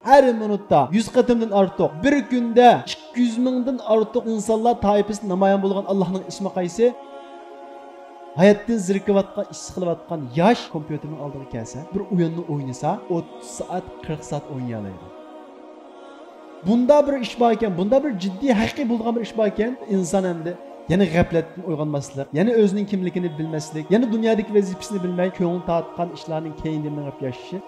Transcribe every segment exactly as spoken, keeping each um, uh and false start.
ھەر مىنۇتتا يۈز قېتىمدىن ئارتۇق، بىر كۈندە ئىككى يۈز مىڭدىن ئارتۇق ئىنسانلار تائىپىسىدە نامايان بولغان ئاللاھنىڭ ئىسمى قايسى؟ ھاياتتىن زېرىكىۋاتقان، ئىچى سىقىلىۋاتقان ياش كومپيۇتېرنىڭ ئالدىغا كەلسە، بىر ئويۇننى ئوينىسا، ئوتتۇز سائەت، قىرىق سائەت ئوينىيالايدۇ. بۇندا بىر ئىش باركەن، بۇندا بىر جىددىي، ھەقىقىي بولىدىغان بىر ئىش باركەن، ئىنسان ئەمدى يەنە غەپلەتتىن ئويغانماسلىق، يەنە ئۆزىنىڭ كىملىكىنى بىلمەسلىك، يەنە دۇنيادىكى ۋەزىپىسىنى بىلمەي، كۆڭلى تارتقان ئىشلارنىڭ كەينىدىن مېڭىپ ياشىشى.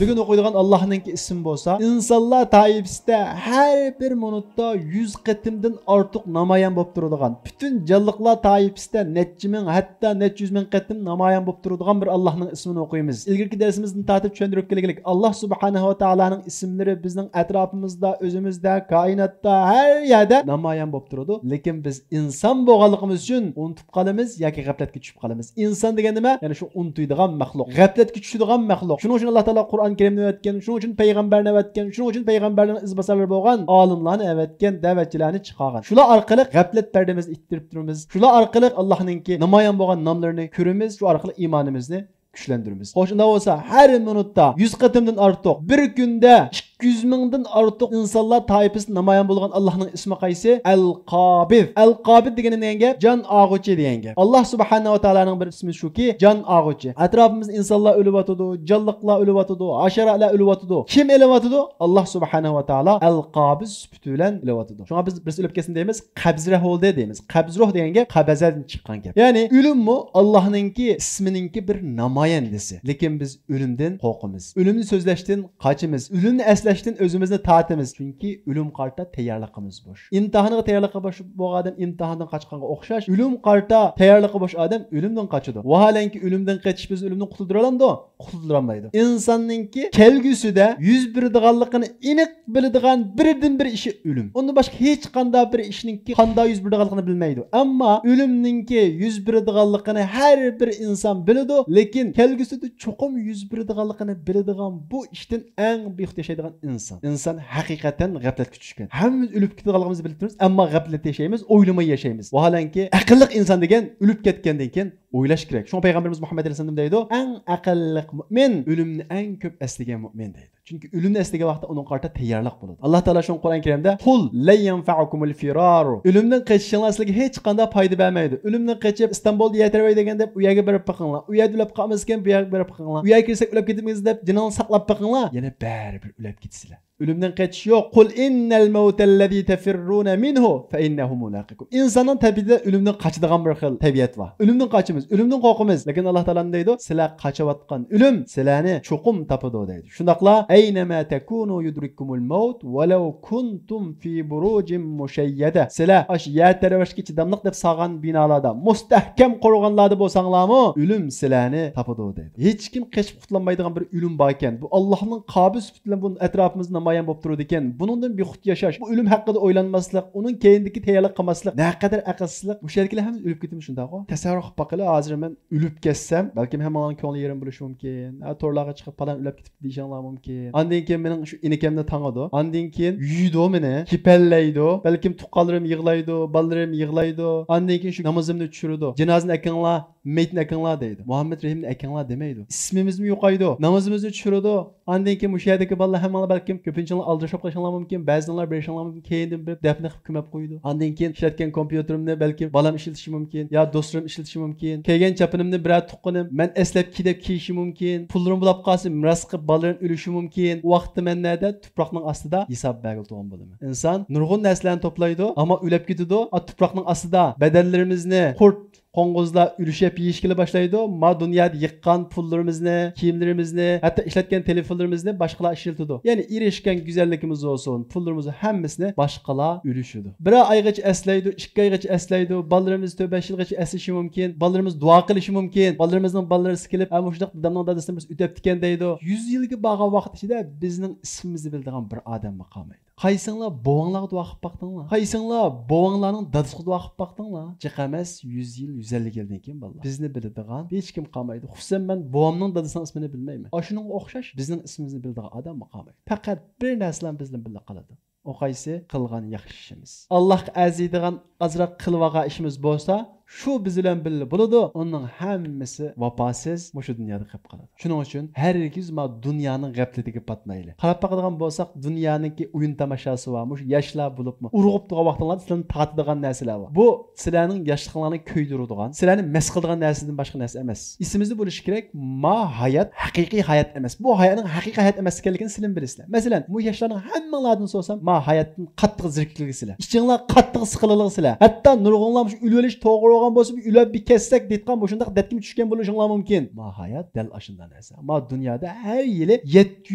بۈگۈن ئوقۇيدىغان ئاللاھنىڭكى ئىسمى بولسا، ئىنسانلار تائىپىسىدە ھەر بىر مىنۇتتا يۈز قېتىمدىن ئارتۇق نامايان بولۇپ تۇرىدىغان، پۈتۈن جانلىقلار تائىپىسىدە نەچچە مىڭ، ھەتتا نەچچە يۈز مىڭ قېتىم نامايان بولۇپ تۇرىدىغان بىر ئاللاھنىڭ ئىسمىنى ئوقۇيمىز. ئىلگىرىكى دەرسىمىزدىن تارتىپ چۈشەندۈرۈپ كەلگىلىك، ئاللاھ سۇبھانەھۇ ۋە تائالانىڭ ئىسىملىرى بىزنىڭ ئەتراپىمىزدا، ئۆزىمىزدە، كائىناتتا، ھەر يەردە نامايان بولۇپ تۇرىدۇ. لېكىن بىز ئىنسان بولغانلىقىمىز ئۈچۈن ئۇنتۇپ قالىمىز ياكى غەپلەتكە چۈشۈپ قالىمىز. ئىنسان دېگەن نېمە؟ يەنى شۇ ئۇنتۇيدىغان مەخلۇق، غەپلەتكە چۈشىدىغان مەخلۇق. شۇنىڭ ئۈچۈن ئاللاھ تائالا قۇرئان كەرىمنى ئەۋەتكەن، شۇنىڭ ئۈچۈن پەيغەمبەرنى ئەۋەتكەن، شۇنىڭ ئۈچۈن پەيغەمبەرنىڭ ئىزباسارلىرى بولغان ئالىملارنى ئەۋەتكەن، دەۋەتچىلەرنى چىقارغان. شۇلار ئارقىلىق غەپلەت پەردىمىزنى ئىتتىرىپ تۇرىمىز. شۇلار ئارقىلىق ئاللاھنىڭكى نامايان بولغان ناملىرىنى كۆرىمىز، شۇ ئارقىلىق ئىمانىمىزنى كۈچلەندۈرىمىز. خوش، ئۇنداق بولسا، ھەر مىنۇتتا يۈز قېتىمدىن ئارتۇق، بىر كۈندە ئىككى يۈز مىڭدىن ئارتۇق ئىنسانلار تائىپىسىدە نامايان بولغان ئاللاھنىڭ ئىسمى قايسى؟ ئەل قابىز. ئەل قابىز دېگىنى دېگەن گەپ؟ جان ئاغۇچى دېگەن گەپ. ئاللاھ سۇبھانەھۇ ۋە تائالانىڭ بىر ئىسمى شۇكى، جان ئاغۇچى. ئەتراپىمىزدا ئىنسانلار ئۆلۈۋاتىدۇ، جانلىقلار ئۆلۈۋاتىدۇ، ھاشاراتلار ئۆلۈۋاتىدۇ. كىم ئۆلۈۋاتىدۇ؟ ئاللاھ سۇبھانەھۇ ۋە تائالا ئەل قابىز سۈپىتى بىلەن ئۆلۈۋاتىدۇ. شۇڭا بىز بىرسى ئۆلۈپ كەتسۇن دەيمىز، قەبزى روھ بولدى دەيمىز. قەبزى روھ دېگەن گەپ قەبەزەدىن چىققان گەپ. يەنى ئۆلۈممۇ ئاللاھنىڭكى ئىسمىنىڭكى بىر نامايەندىسى. لېكىن بىز ئۆلۈمدىن قورقىمىز. ئۆلۈمنى سۆزلەشتىن قاچىمىز. ئۆلۈمنى ئەسلەشتىن ئۆزىمىزنى تارتىمىز. چۈنكى ئۆلۈمگە قارىتا تەييارلىقىمىز بوش. ئىمتىھانغا تەييارلىقى بوش بولغان ئادەم ئىمتىھاندىن قاچقانغا ئوخشاش، ئۆلۈمگە قارىتا تەييارلىقى بوش ئادەم ئۆلۈمدىن قاچىدۇ. ۋاھالەنكى ئۆلۈمدىن قېچىش بىزنى ئۆلۈمدىن قۇتۇلدۇرالامدۇ؟ قۇتۇلدۇرالمايدۇ. ئىنساننىڭكى كەلگۈسىدە يۈز بېرىدىغانلىقىنى ئېنىق بىلىدىغان بىردىنبىر ئىشى ئۆلۈم. ئۇندىن باشقا ھېچقانداق بىر ئىشنىڭكى قانداق يۈز بېرىدىغانلىقىنى بىلمەيدۇ. ئەمما ئۆلۈمنىڭكى يۈز بېرىدىغانلىقىنى ھەر بىر ئىنسان بىلىدۇ، لېكىن كەلگۈسىدە چوقۇم يۈز بېرىدىغانلىقىنى بىلىدىغان بۇ ئىشتىن ئەڭ بىخۇد ياشايدىغان ئىنسان. ئىنسان ھەقىقەتەن غەپلەتكە چۈشكەن. ھەممىمىز ئۆلۈپ كېتىدىغانلىقىمىزنى بىلىپ تۇرىمىز، ئەمما غەپلەتتە ياشايمىز، ئويلىماي ياشايمىز. ۋاھالەنكى، ئەقىللىق ئىنسان دېگەن ئۆلۈپ كەتكەندىن كېيىن ئويلاش كېرەك. شۇڭا پەيغەمبىرىمىز مۇھەممەد ئەلەيھىسسالام دەيدۇ، ئەڭ ئەقىللىق مۆمىن ئۆلۈمنى ئەڭ كۆپ ئەسلىگەن مۆمىن دەيدۇ. چۈنكى ئۆلۈمنى ئەسلىگەن ۋاقىتتا ئۇنىڭغا قارىتا تەييارلىق بولىدۇ. ئاللاھ تائالا شۇڭا قۇرئان كەرىمدە، قۇل لەن يەنفەئەكۇمۇل فىرارۇ. ئۆلۈمدىن قېچىشىڭلار سىلەرگە ھېچقانداق پايدا بەرمەيدۇ. ئۆلۈمدىن قېچىپ، ئىستانبۇلدا يەر تەۋرەي دېگەن دەپ ئۇ يەرگە بېرىپ بېقىڭلار. ئۇ يەردە ئۆلۈپ قالمىسىكەن، بۇ يەرگە بېرىپ بېقىڭلار. ئۇ يەرگە كىرسەك ئۆلۈپ كېتىمىز دەپ جېنىڭلارنى ساقلاپ بېقىڭلار. يەنە بەرىبىر ئۆلۈپ كېتىسىلەر. ئۆلۈمدىن قېچىش يوق. قۇل ئىننەل مەۋتەللەزى تەفىررۇنە مىنھۇ فەئىننەھۇ مۇلاقىكۇم. ئىنساننىڭ تەبىئىتىدە ئۆلۈمدىن قاچىدىغان بىر خىل تەبىئەت بار. ئۆلۈمدىن قاچىمىز، ئۆلۈمدىن قورقىمىز. لېكىن ئاللاھ تائالا نېمە دەيدۇ؟ سىلەر قاچىۋاتقان ئۆلۈم سىلەرنى چوقۇم تاپىدۇ دەيدۇ. شۇنداقلا، ئەينەما تەكۇنۇ يۇدرىككۇمۇل مەۋت ۋەلەۋ كۇنتۇم فى بۇرۇجىم مۇشەييەدە. سىلەر ئاشۇ يەر تەۋرەشكە چىداملىق دەپ سالغان بىنالاردا، مۇستەھكەم قورغانلاردا بولساڭلارمۇ، ئۆلۈم سىلەرنى تاپىدۇ دەيدۇ. ھېچكىم قېچىپ قۇتۇلالمايدىغان بىر ئۆلۈم باركەن. بۇ ئاللاھنىڭ قابىز سۈپىتى بىلەن بۇ ئەتراپىمىزدا نامايان بولۇپ تۇرىدىكەن. بۇنىڭدىن بىخۇد ياشاش، بۇ ئۆلۈم ھەققىدە ئويلانماسلىق، ئۇنىڭ كەينىدىكى تەييارلىق قىلماسلىق نەقەدەر ئەقىلسىزلىق. مۇشۇ يەردىكىلەر ھەممىمىز ئۆلۈپ كېتىمىز، شۇنداقغۇ؟ تەسەۋۋۇر قىلىپ باقىلى، ھازىر مەن ئۆلۈپ كەتسەم، بەلكىم ھەممىڭلارنىڭ كۆڭلى يېرىم بولۇشى مۇمكىن. ھە، تورلارغا چىقىپ، پالان ئۆلۈپ كېتىپتۇ دېيىشىڭلار مۇمكىن. ئاندىن كېيىن مېنىڭ شۇ ئىنىكەمنى تاڭىدۇ. ئاندىن كېيىن يۇيىدۇ مېنى، كېپەنلەيدۇ. بەلكىم تۇغقانلىرىم يىغلايدۇ، بالىلىرىم يىغلايدۇ. ئاندىن كېيىن شۇ نامىزىمنى چۈشۈرىدۇ. جىنازىنى ئەكىڭلار، مېيىتنى ئەكىڭلار دەيدۇ. مۇھەممەد رەھىمنى ئەكىڭلار دېمەيدۇ. ئىسمىمىزمۇ يوقايدۇ. نامىزىمىزنى چۈشۈرىدۇ. ئاندىن كېيىن مۇشۇ يەردىكى بالىلار ھەممىڭلار بەلكىم كۆپىنچىڭلار ئالدىراش بولۇپ قېلىشىڭلار مۇمكىن، بەزىڭلار بېرىشىڭلار مۇمكىن، كەينىدىن بېرىپ دەپنە قىلىپ كۆمۈپ قويىدۇ. ئاندىن كېيىن ئىشلەتكەن كومپيۇتېرىمنى بەلكىم بالام ئىشلىتىشى مۇمكىن، يا دوستلىرىم ئىشلىتىشى مۇمكىن. كىيگەن چاپىنىمنى بىرەر تۇغقىنىم مەن ئەسلەپ كىي دەپ كىيىشى مۇمكىن. پۇللىرىم بولاپ قالسا، مىراس قىلىپ بالىلىرىم ئۆلۈشى مۇمكىن. ئۇ ۋاقىتتا مەن نەدە؟ تۇپراقنىڭ ئاستىدا ھېساب بەرگىلى تۇرغان بولىمەن. ئىنسان نۇرغۇن نەرسىلەرنى توپلايدۇ، ئەمما ئۆلۈپ كېتىدۇ. ئا، تۇپراقنىڭ ئاستىدا بەدەنلىرىمىزنى قۇرت، قوڭغۇزلار ئۈلۈشۈپ يېيىشكىلا باشلايدۇ. ما دۇنيادا يىغقان پۇللىرىمىزنى، كىيىملىرىمىزنى، ھەتتا ئىشلەتكەن تېلېفونلىرىمىزنى باشقىلار ئىشلىتىدۇ. يەنى ئېرىشكەن گۈزەللىكىمىز بولسۇن، پۇللىرىمىزنى ھەممىسىنى باشقىلار ئۈلۈشىدۇ. بىر ئايغىچە ئەسلەيدۇ، ئىككى ئايغىچە ئەسلەيدۇ، بالىلىرىمىز تۆت بەش يىلغىچە ئەسلىشى مۇمكىن، بالىلىرىمىز دۇئا قىلىشى مۇمكىن، بالىلىرىمىزنىڭ بالىلىرى كېلىپ، ھە، مۇشۇنداق دادامنىڭ دادىسىنى بىز ئۆتەپتىكەن دەيدۇ. يۈز يىلگە بارغان ۋاقىت ئىچىدە بىزنىڭ ئىسمىمىزنى بىلىدىغان بىر ئادەممۇ قالمايدۇ. قايسىڭلار بوۋاڭلارغا دۇئا قىلىپ باقتىڭلار؟ قايسىڭلار بوۋاڭلارنىڭ دادىسىغا دۇئا قىلىپ باقتىڭلار؟ جىق ئەمەس، يۈز يىل، يۈز ئەللىك يىلدىن كېيىن بالىلار، بىزنى بىلىدىغان ھېچكىم قالمايدۇ. خۇسۇسەن مەن بوۋامنىڭ دادىسىنىڭ ئىسمىنى بىلمەيمەن. ئاشۇنىڭغا ئوخشاش بىزنىڭ ئىسمىمىزنى بىلىدىغان ئادەممۇ قالمايدۇ. پەقەت بىر نەرسىلەر بىز بىلەن بىللە قالىدۇ. ئۇ قايسى؟ قىلغان ياخشى ئىشىمىز. ئاللاھقا ئەرزىيدىغان ئازراق قىلىۋالغان ئىشىمىز بولسا، شۇ بىز بىلەن بىللە بولىدۇ، ئۇنىڭ ھەممىسى ۋاپاسىز مۇشۇ دۇنيادا قېلىپ قالىدۇ. شۇنىڭ ئۈچۈن ھەرگىز ما دۇنيانىڭ غەپلىتىگە پاتمايلى. قاراپ باقىدىغان بولساق، دۇنيانىڭكى ئويۇن تاماشاسى بار، مۇشۇ ياشلار بولۇپمۇ ئۇرغۇپ تۇرغان ۋاقتىڭلاردا سىلەرنى تارتىدىغان نەرسىلەر بار. بۇ سىلەرنىڭ ياشلىقىڭلارنى كۆيدۈرىدىغان، سىلەرنى مەست قىلىدىغان نەرسىدىن باشقا نەرسە ئەمەس. ئېسىمىزدە بولۇشى كېرەك، ما ھايات ھەقىقىي ھايات ئەمەس. بۇ ھاياتنىڭ ھەقىقىي ھايات ئەمەس ئىكەنلىكىنى سىلەرمۇ بىلىسىلەر. مەسىلەن، بۇ ياشلارنىڭ ھەممىڭلاردىن سورىسام، ما ھاياتتىن قاتتىق زېرىككىلىگىسىلەر. ئىچىڭلار قاتتىق سىقىلىدىغىسىلەر. ھەتتا نۇرغۇنلار مۇشۇ ئۆلۈۋېلىش توغرا بولغان بولسا، بىر ئۆلۈپ بىر كەتسەك دەيدىغان مۇشۇنداق دەتكىمۇ چۈشكەن بولۇشۇڭلار مۇمكىن. ما ھايات دەل ئاشۇنداق نەرسە. ما دۇنيادا ھەر يىلى يەتتە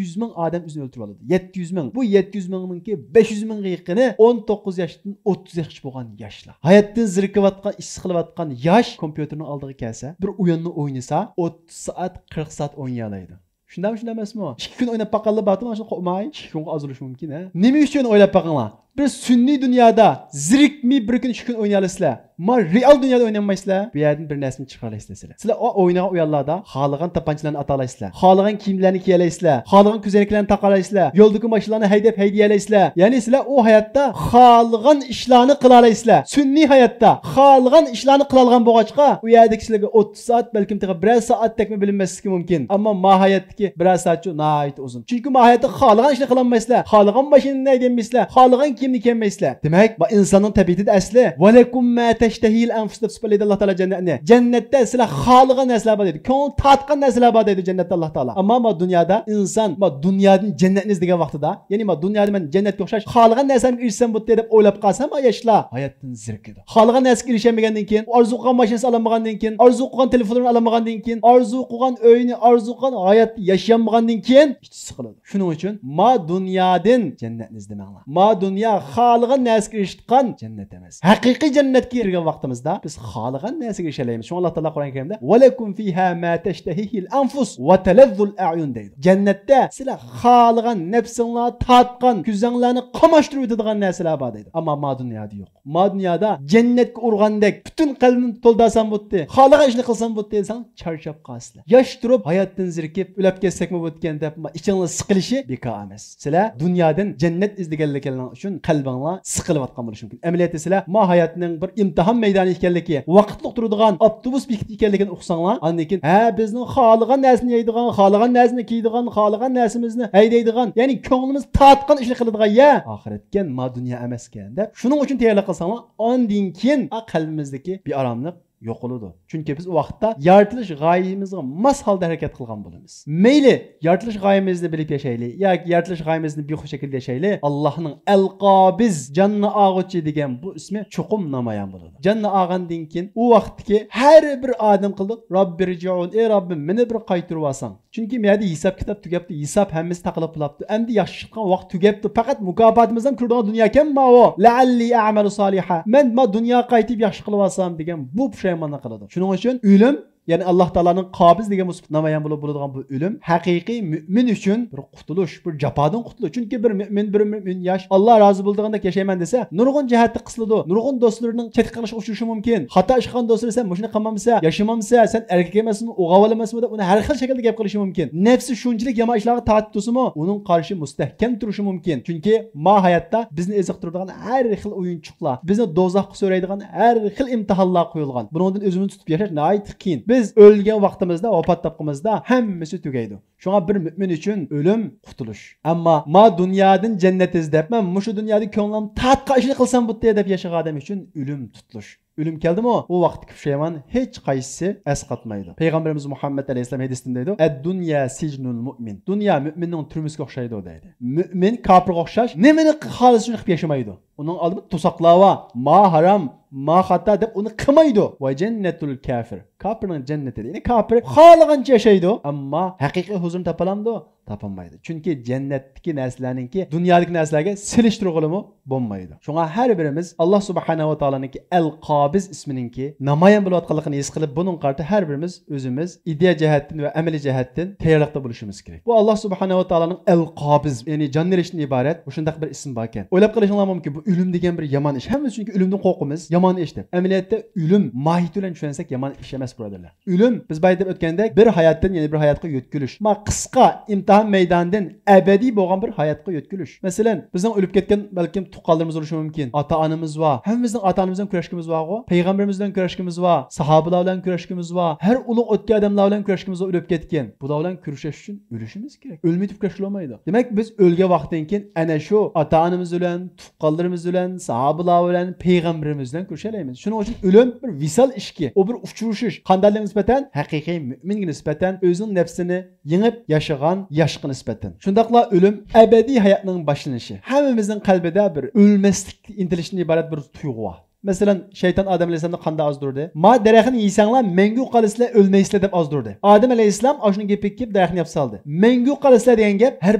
يۈز مىڭ ئادەم ئۆزىنى ئۆلتۈرۈۋالىدۇ. يەتتە يۈز مىڭ. بۇ يەتتە يۈز مىڭنىڭكى بەش يۈز مىڭغا يېقىنى ئون توققۇز ياشتىن ئوتتۇز ياشقىچە بولغان ياشلار. ھاياتتىن زېرىكىۋاتقان، ئىچى سىقىلىۋاتقان ياش كومپيۇتېرنىڭ ئالدىغا كەلسە، بىر ئويۇننى ئوينىسا، ئوتتۇز سائەت، قىرىق سائەت ئوينىيالايدۇ. شۇنداقمۇ، شۇنداق ئەمەسمۇ؟ ئىككى كۈن ئويناپ باققانلار بارتىمۇ، شۇنى قوپماي. ئىككى كۈنگە ئاز بولۇشى مۇمكىن، ھە؟ نېمە ئۈچۈن ئويلاپ باقىڭلار. بىر سۈنئىي دۇنيادا زېرىكمەي بىر كۈن، ئىككى كۈن ئوينىيالىسىلەر. ما رېئال دۇنيادا ئوينىيالمايسىلەر. بۇ يەردىن بىر نەرسىنى چىقىرالايسىلەر سىلەر. سىلەر ئو ئوينىغان ئويۇنلاردا خالىغان تاپانچىلارنى ئاتالايسىلەر. خالىغان كىيىملەرنى كىيەلەيسىلەر. خالىغان كۆزەينەكلەرنى تاقالايسىلەر. يولدىكى ماشىنىلارنى ھەيدەپ ھەيدىيەلەيسىلەر. يەنى سىلەر ئۇ ھاياتتا خالىغان ئىشلارنى قىلالايسىلەر. سۈنئىي ھاياتتا خالىغان ئىشلارنى قىلالىغان بولغاچقا، ئۇ يەردىكى سىلەرگە ئوتتۇز سائەت، بەلكىم تېخى بىرەر سائەتتەكمۇ بىلىنمەسلىكى مۇمكىن. ئەمما ما ھاياتتىكى بىرەر سائەتچۇ ناھايىتى ئۇزۇن. چۈنكى ما ھاياتتا خالىغان ئىشنى قىلالمايسىلەر. خالىغان ماشىنىنى ھەيدەيمەيسىلەر. خالىغان كىيىمنى كىيەلمەيسىلەر. دېمەك، ما ئىنساننىڭ تەبىئىتىدە ئەسلى، ۋەلەكۇم ما تەشتەھىل ئەنفۇس دەپ سۈپەتلەيدۇ ئاللا تائالا جەننەتنى. جەننەتتە سىلەر خالىغان نەرسىلەر بار دەيدۇ. كۆڭۈل تارتقان نەرسىلەر بار دەيدۇ جەننەتتە ئاللا تائالا. ئەمما ما دۇنيادا ئىنسان ما دۇنيادىن جەننەتنى ئىزدىگەن ۋاقتىدا، يەنى ما دۇنيادا مەن جەننەتكە ئوخشاش خالىغان نەرسەمگە ئېرىشسەم بولدى دەپ ئويلاپ قالسا، ما ياشلار ھاياتتىن زېرىكىدۇ. خالىغان نەرسىگە ئېرىشەلمىگەندىن كېيىن، ئارزۇ قىلغان ماشىنىسى ئالالمىغاندىن كېيىن، ئارزۇ قىلغان تېلېفونلىرىنى ئالالمىغاندىن كېيىن، ئارزۇ قىلغان ئۆينى، ئارزۇ قىلغان ھاياتتا ياشىيالمىغاندىن كېيىن ئىچى سىقىلىدۇ. شۇنىڭ ئۈچۈن ما دۇنيادىن جەننەتنى ئىزدىمەڭلار. ما دۇنيا خالىغان نەرسىگە ئېرىشىدىغان جەننەت ئەمەس. ھەقىقىي جەننەتكە كىرگەن ۋاقتىمىزدا بىز خالىغان نەرسىگە ئېرىشەلەيمىز. شۇڭا ئاللا تائالا قۇرئان كەرىمدە، ۋەلەكۇم فىھا ما تەشتەھىھىل ئەنفۇس ۋە تەلەززۇل ئەئيۇن دەيدۇ. جەننەتتە سىلەر خالىغان، نەپسىڭلار تارتقان، كۆزۈڭلارنى قاماشتۇرۇۋېتىدىغان نەرسىلەر بار دەيدۇ. ئەمما ما دۇنيادا يوق. ما دۇنيادا جەننەتكە ئۇرغاندەك پۈتۈن قەلبىمنى تولدۇرسام بولدى، خالىغان ئىشنى قىلسام بولدى دېسەڭ، چارچاپ قالىسىلەر. ياش تۇرۇپ ھاياتتىن زېرىكىپ ئۆلۈپ كەتسەكمۇ بولىدىكەن دەپ ئىچىڭلار سىقىلىشى بىكار ئەمەس. سىلەر دۇنيادىن جەننەت ئىزدىگەنلىكىڭلار ئۈچۈن قەلبىڭلار سىقىلىۋاتقان بولۇشى مۇمكىن. ئەمەلىيەتتە سىلەر ما ھاياتنىڭ بىر ئىمتىھان مەيدانى ئىكەنلىكى، ۋاقىتلىق تۇرىدىغان ئاپتوبۇس بېكىتى ئىكەنلىكىنى ئۇقساڭلار، ئاندىن كېيىن، ھە، بىزنىڭ خالىغان نەرسىنى يەيدىغان، خالىغان نەرسىنى كىيىدىغان، خالىغان نەرسىمىزنى ھەيدەيدىغان، يەنى كۆڭلىمىز تارتقان ئىشنى قىلىدىغان يەر ئاخىرەتكەن، ما دۇنيا ئەمەسكەن دەپ، شۇنىڭ ئۈچۈن تەييارلىق قىلساڭلار، ئاندىن كېيىن، ئا، قەلبىمىزدىكى بىئاراملىق يوقىلىدۇ. چۈنكى بىز ئۇ ۋاقىتتا يارىتىلىش غايىمىزغا ماس ھالدا ھەرىكەت قىلغان بولىمىز. مەيلى، يارىتىلىش غايىمىزنى بىلىپ ياشايلى ياكى يارىتىلىش غايىمىزنى بىخۇش شەكىلدە ياشايلى، ئاللاھنىڭ ئەل قابىز، جاننى ئاغۇچى دېگەن بۇ ئىسمى چوقۇم نامايان بولىدۇ. جاننى ئاغاندىن كېيىن ئۇ ۋاقىتتىكى ھەر بىر ئادەم قىلىدۇ، رەببىرجىئۇن، ئەي رەببىم، مېنى بىر قايتۇرۇۋالساڭ. چۈنكى مەدە ھېساب كىتاب تۈگەپتۇ، ھېساب ھەممىسى تاقىلىپ بولاپتۇ. ئەمدى ياخشى ئىش قىلغان ۋاقىت تۈگەپتۇ. پەقەت مۇكاپاتىمىزنى كۆرىدىغان دۇنياكەن ماۋۇ. لەئەللى ئەئمەلۇ سالىھا. مەن ما دۇنياغا قايتىپ ياخشى قىلىۋالسام دېگەن بۇ پۇشايماننى قىلىدۇ. شۇنىڭ ئۈچۈن ئۆلۈم، يەنى ئاللا تائالانىڭ قابىز دېگەن بۇ سۈپىتى نامايان بولۇپ بولىدىغان بۇ ئۆلۈم ھەقىقىي مۆمىن ئۈچۈن بىر قۇتۇلۇش، بىر جاپادىن قۇتۇلۇش. چۈنكى بىر مۆمىن، بىر مۆمىن ياش ئاللا رازى بولىدىغاندەك ياشايمەن دېسە، نۇرغۇن جەھەتتە قىسىلىدۇ، نۇرغۇن دوستلىرىنىڭ چەتكە قىلىشقا ئۇچرىشى مۇمكىن. خاتا ئىش قىلغان دوستلىرى، سەن مۇشۇنى قىلمامسەن، ياشىمامسەن، سەن ئەركەك ئەمەسمۇ، ئوغۇل ئەمەسمۇ دەپ ئۇنى ھەر خىل شەكىلدە گەپ قىلىشى مۇمكىن. نەپسى شۇنچىلىك يامان ئىشلارغا تارتىپ تۇرسىمۇ، ئۇنىڭ قارشى مۇستەھكەم تۇرۇشى مۇمكىن. چۈنكى ما ھاياتتا بىزنى ئېزىقتۇرىدىغان ھەر خىل ئويۇنچۇقلار، بىزنى دوزاخقا سۆرەيدىغان ھەر خىل ئىمتىھانلار قويۇلغان. بۇنىڭدىن ئۆزىمىزنى تۇتۇپ ياشاش ناھايىتى قىيىن. بىز ئۆلگەن ۋاقتىمىزدا، ۋاپات تاپقىنىمىزدا ھەممىسى تۈگەيدۇ. شۇڭا بىر مۆمىن ئۈچۈن ئۆلۈم قۇتۇلۇش. ئەمما ما دۇنيادىن جەننەت ئىزدەپ، مەن مۇشۇ دۇنيادا كۆڭلۈم تارتقان ئىشنى قىلسام بولدى دەپ ياشىغان ئادەم ئۈچۈن ئۆلۈم تۇتۇلۇش. ئۆلۈم كەلدىمۇ، ئۇ ۋاقىتتىكى پۇشايمان ھېچقايسىسى ئەسقاتمايدۇ. پەيغەمبىرىمىز مۇھەممەد ئەلەيھىسسالام ھەدىستىدە دەيدۇ، ئەددۇنيا سىجنۇل مۇئمىن. دۇنيا مۆمىننىڭ تۈرمىسىگە ئوخشايدۇ دەيدۇ. مۆمىن كاپىرغا ئوخشاش، نېمىنى خالىسا شۇنى قىلىپ ياشىمايدۇ. ئۇنىڭ ئالدىدا توساقلار بار. ما ھارام، ما خاتا دەپ ئۇنى قىلمايدۇ. ۋە جەننەتۇل كافىر. كاپىرنىڭ جەننىتى. يەنى كاپىر خالىغانچە ياشايدۇ، ئەمما ھەقىقىي ھۇزۇرنى تاپالامدۇ؟ تاپالمايدۇ. چۈنكى جەننەتتىكى نەرسىلەرنىڭكى دۇنيادىكى نەرسىلەرگە سېلىشتۇرغىلىمۇ بولمايدۇ. شۇڭا ھەر بىرىمىز ئاللا سۇبھانەھۇ ۋە تائالانىڭكى ئەل قابىز ئىسمىنىڭكى نامايان بولۇۋاتقانلىقىنى ھېس قىلىپ، بۇنىڭغا قارىتا ھەر بىرىمىز ئۆزىمىز ئىدىيە جەھەتتىن ۋە ئەمەلىي جەھەتتىن تەييارلىقتا بولۇشىمىز كېرەك. بۇ ئاللا سۇبھانەھۇ ۋە تائالانىڭ ئەل قابىز، يەنى جان بېرىشتىن ئىبارەت مۇشۇنداق بىر ئىسمى باركەن. ئويلاپ قېلىشىڭلار مۇمكىن، بۇ ئۆلۈم دېگەن بىر يامان ئىش. ھەممىمىز چۈنكى ئۆلۈمدىن قورقىمىز، يامان ئىش دەپ. ئەمەلىيەتتە ئۆلۈم ماھىيىتى بىلەن چۈشەنسەك يامان ئىش ئەمەس، بۇرادەرلەر. ئۆلۈم، بىز بايا دەپ ئۆتكەندەك، بىر ھاياتتىن يەنە بىر ھاياتقا يۆتكىلىش. ما قىسقا ئىمتىھان ھەم مەيداندىن ئەبەدىي بولغان بىر ھاياتقا يۆتكىلىش. مەسىلەن، بىزنىڭ ئۆلۈپ كەتكەن بەلكىم تۇغقانلىرىمىز بولۇشى مۇمكىن. ئاتا-ئانىمىز بار. ھەممىمىزنىڭ ئاتا-ئانىمىز بىلەن كۆرۈشكىمىز بارغۇ. پەيغەمبىرىمىز بىلەن كۆرۈشكىمىز بار. ساھابىلار بىلەن كۆرۈشكىمىز بار. ھەر ئۇلۇغ ئۆتكەن ئادەملەر بىلەن كۆرۈشكىمىز بار، ئۆلۈپ كەتكەن. بۇلار بىلەن كۆرۈشۈش ئۈچۈن ئۆلۈشىمىز كېرەك. ئۆلمەيتىپ كۆرۈشكىلى بولمايدۇ. دېمەك، بىز ئۆلگەن ۋاقىتتىن كېيىن ئەنە شۇ ئاتا-ئانىمىز بىلەن، تۇغقانلىرىمىز بىلەن، ساھابىلار بىلەن، پەيغەمبىرىمىز بىلەن كۆرۈشەلەيمىز. شۇنىڭ ئۈچۈن ئۆلۈم بىر ۋىسال ئىشىكى. ئۇ بىر ئۇچرىشىش. قانداقلارغا نىسبەتەن؟ ھەقىقىي مۆمىنگە نىسبەتەن، ئۆزىنىڭ نەپسىنى يېڭىپ ياشىغان ياشقا نىسبەتەن. شۇنداقلا ئۆلۈم ئەبەدىي ھاياتنىڭ باشلىنىشى. ھەممىمىزنىڭ قەلبىدە بىر ئۆلمەسلىككە ئىنتىلىشتىن ئىبارەت بىر تۇيغۇ بار. مەسىلەن، شەيتان ئادەم ئەلەيھىسسالامنى قانداق ئازدۇردى؟ ما دەرەخنى يېسەڭلار مەڭگۈ قالىسىلەر، ئۆلمەيسىلەر دەپ ئازدۇردى. ئادەم ئەلەيھىسسالام ئاشۇنىڭ گېپىگە كېلىپ دەرەخنى يەپ سالدى. مەڭگۈ قالىسىلەر دېگەن گەپ ھەر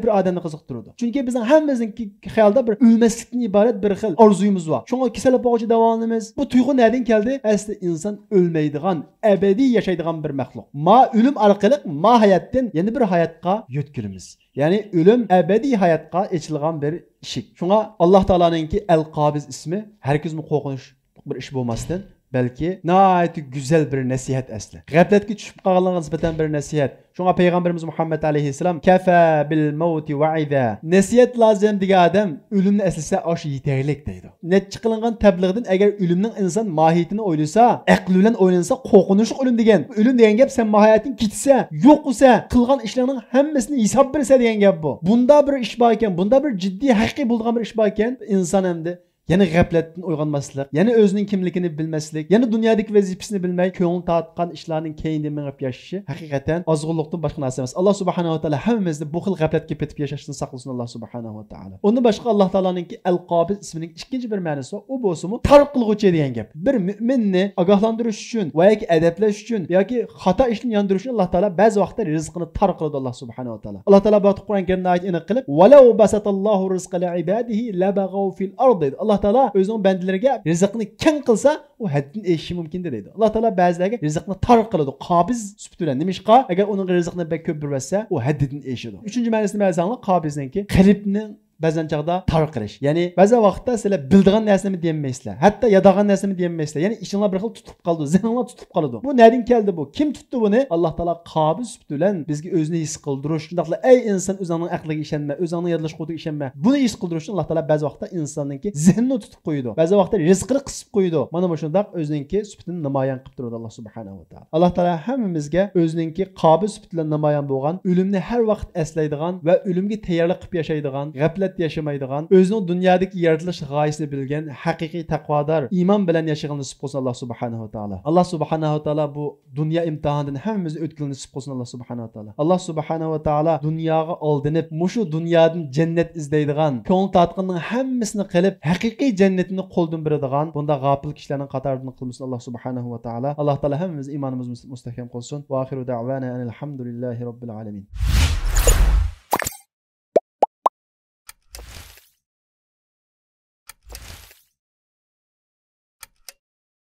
بىر ئادەمنى قىزىقتۇرىدۇ. چۈنكى بىزنىڭ ھەممىمىزنىڭكى خىيالىدا بىر ئۆلمەسلىكتىن ئىبارەت بىر خىل ئارزۇيىمىز بار. شۇڭا كېسەل بولغۇچە داۋالىنىمىز. بۇ تۇيغۇ نەدىن كەلدى؟ ئەسلى ئىنسان ئۆلمەيدىغان، ئەبەدىي ياشايدىغان بىر مەخلۇق. ما ئۆلۈم ئارقىلىق ما ھاياتتىن يەنە بىر ھاياتقا يۆتكىلىمىز. يەنى ئۆلۈم ئەبەدىي ھاياتقا ئېچىلغان بىر ئىشىك. شۇڭا ئاللا تائالانىڭكى ئەل قابىز ئىسمى ھەرگىزمۇ قورقۇنچلۇق بىر ئىش بولماستىن، بەلكى ناھايىتى گۈزەل بىر نەسىھەت ئەسلى. غەپلەتكە چۈشۈپ قالغانلارغا نىسبەتەن بىر نەسىھەت. شۇڭا پەيغەمبىرىمىز مۇھەممەد ئەلەيھىسسالام، كەفە بىل مەۋتى ۋەئىزە. نەسىھەت لازىم دېگەن ئادەم ئۆلۈمنى ئەسلىسە ئاشۇ يېتەرلىك دەيدۇ. نەچچە قىلىنغان تەبلىغدىن ئەگەر ئۆلۈمنىڭ ئىنسان ماھىيىتىنى ئويلىسا، ئەقلى بىلەن ئويلىنسا، قورقۇنچلۇق ئۆلۈم دېگەن. ئۆلۈم دېگەن گەپ سەن ماھايەتتىن كېتىسە، يوق بولسا، قىلغان ئىشلىرىڭنىڭ ھەممىسىنى ھېساب بېرىسە دېگەن گەپ بۇ. بۇندا بىر ئىش باركەن، بۇندا بىر جىددىي ھەقىقىي بولىدىغان بىر ئىش باركەن، ئىنسان ئەمدى يەنە غەپلەتتىن ئويغانماسلىق، يەنە ئۆزىنىڭ كىملىكىنى بىلمەسلىك، يەنە دۇنيادىكى ۋەزىپىسىنى بىلمەي، كۆڭلى تارتقان ئىشلارنىڭ كەينىدىن مېڭىپ ياشىشى ھەقىقەتەن ئازغۇنلۇقتىن باشقا نەرسە ئەمەس. ئاللا سۇبھانەھۇ ۋە تائالا ھەممىمىزنى بۇ خىل غەپلەتكە پېتىپ ياشاشتىن ساقلىسۇن، ئاللا سۇبھانەھۇ ۋە تائالا. ئۇندىن باشقا ئاللا تائالانىڭكى ئەل قابىز ئىسمىنىڭ ئىككىنچى بىر مەنىسى بار. ئۇ بولسىمۇ تار قىلغۇچى دېگەن گەپ. بىر مۆمىننى ئاگاھلاندۇرۇش ئۈچۈن ۋە ياكى ئەدەپلەش ئۈچۈن ياكى خاتا ئىشتىن ياندۇرۇش ئۈچۈن ئاللا تائالا بەزى ۋاقىتتا رىزقىنى تار قىلىدۇ، ئاللا سۇبھانەھۇ ۋە تائالا. ئاللا تائالا بۇ ھەقتە قۇرئان كەرىمدە ئايەت ئېنىق قىلىپ، ۋەلەۋ بەسەتاللاھۇ رىزقە لىئىبادىھى لەبەغەۋ فىل ئەرز دەيدۇ. ئاللا تائالا ئۆزىنىڭ بەندىلىرىگە رىزىقنى كەڭ قىلسا، ئۇ ھەددىدىن ئېشىشى مۇمكىن دەيدۇ. ئاللا تائالا بەزىلەرگە رىزىقنى تار قىلىدۇ، قابىز سۈپىتى بىلەن. نېمىشقا؟ ئەگەر ئۇنىڭغا رىزىقنى بەك كۆپ بېرىۋەتسە، ئۇ ھەددىدىن ئېشىدۇ. ئۈچىنچى مەنىسىنى بەرسەڭلار، قابىزنىڭكى قەلبنىڭ بەزەن چاغدا تار قىلىش. يەنى بەزى ۋاقىتتا سىلەر بىلىدىغان نەرسىنىمۇ دېيەلمەيسىلەر. ھەتتا ياداغان نەرسىنىمۇ دېيەلمەيسىلەر. يەنى ئىچىڭلار بىر خىل تۇتۇپ قالىدۇ، زېھنىڭلار تۇتۇپ قالىدۇ. بۇ نەدىن كەلدى بۇ؟ كىم تۇتتى بۇنى؟ ئاللا تائالا قابىز سۈپىتى بىلەن بىزگە ئۆزىنى ھېس قىلدۇرۇش. شۇنداقلا، ئەي ئىنسان، ئۆزۈڭنىڭ ئەقلىگە ئىشەنمە، ئۆزۈڭنىڭ يادلاش قۇۋۋىتىگە ئىشەنمە. بۇنى ھېس قىلدۇرۇش ئۈچۈن ئاللا تائالا بەزى ۋاقىتتا ئىنساننىڭكى زېھنىنى تۇتۇپ قويىدۇ. بەزى ۋاقىتتا رىزقىنى قىسىپ قويىدۇ. مانا مۇشۇنداق ئۆزىنىڭكى سۈپىتىنى نامايان قىلىپ تۇرىدۇ ئاللا سۇبھانەھۇ ۋە تائالا. ئاللا تائالا ھەممىمىزگە ئۆزىنىڭكى قابىز سۈپىتى بىلەن نامايان بولغان، ئۆلۈمنى ھەر ۋاقىت ئەسلەيدىغان ۋە ئۆلۈمگە تەييارلىق قىلىپ ياشايدىغان، غەپلەت ياشىمايدىغان، ئۆزىنىڭ دۇنيادىكى يارىتىلىش غايىسىنى بىلگەن ھەقىقىي تەقۋادار، ئىمان بىلەن ياشىغىنى نېسىپ قىلسۇن ئاللا سۇبھانەھۇ ۋە تائالا. ئاللا سۇبھانەھۇ ۋە تائالا بۇ دۇنيا ئىمتىھانىدىن ھەممىمىزنى ئۆتكىلى نېسىپ قىلسۇن ئاللا سۇبھانەھۇ ۋە تائالا. ئاللا سۇبھانەھۇ ۋە تائالا دۇنياغا ئالدىنىپ، مۇشۇ دۇنيادىن جەننەت ئىزدەيدىغان، كۆڭۈل تارتقىنىنىڭ ھەممىسىنى قىلىپ، ھەقىقىي جەننىتىنى قولدىن بېرىدىغان بۇنداق غاپىل كىشىلەرنىڭ قاتارىدىن قىلمىسۇن ئاللا سۇبھانەھۇ ۋە تائالا. ئاللا تائالا ھەممىمىزنى ئىمانىمىزنى مۇستەھكەم قىلسۇن. ۋە ئاخىرۇ دەئۋانا ئەنىل ھەمدۇلىللاھى رەببىل ئالەمىن.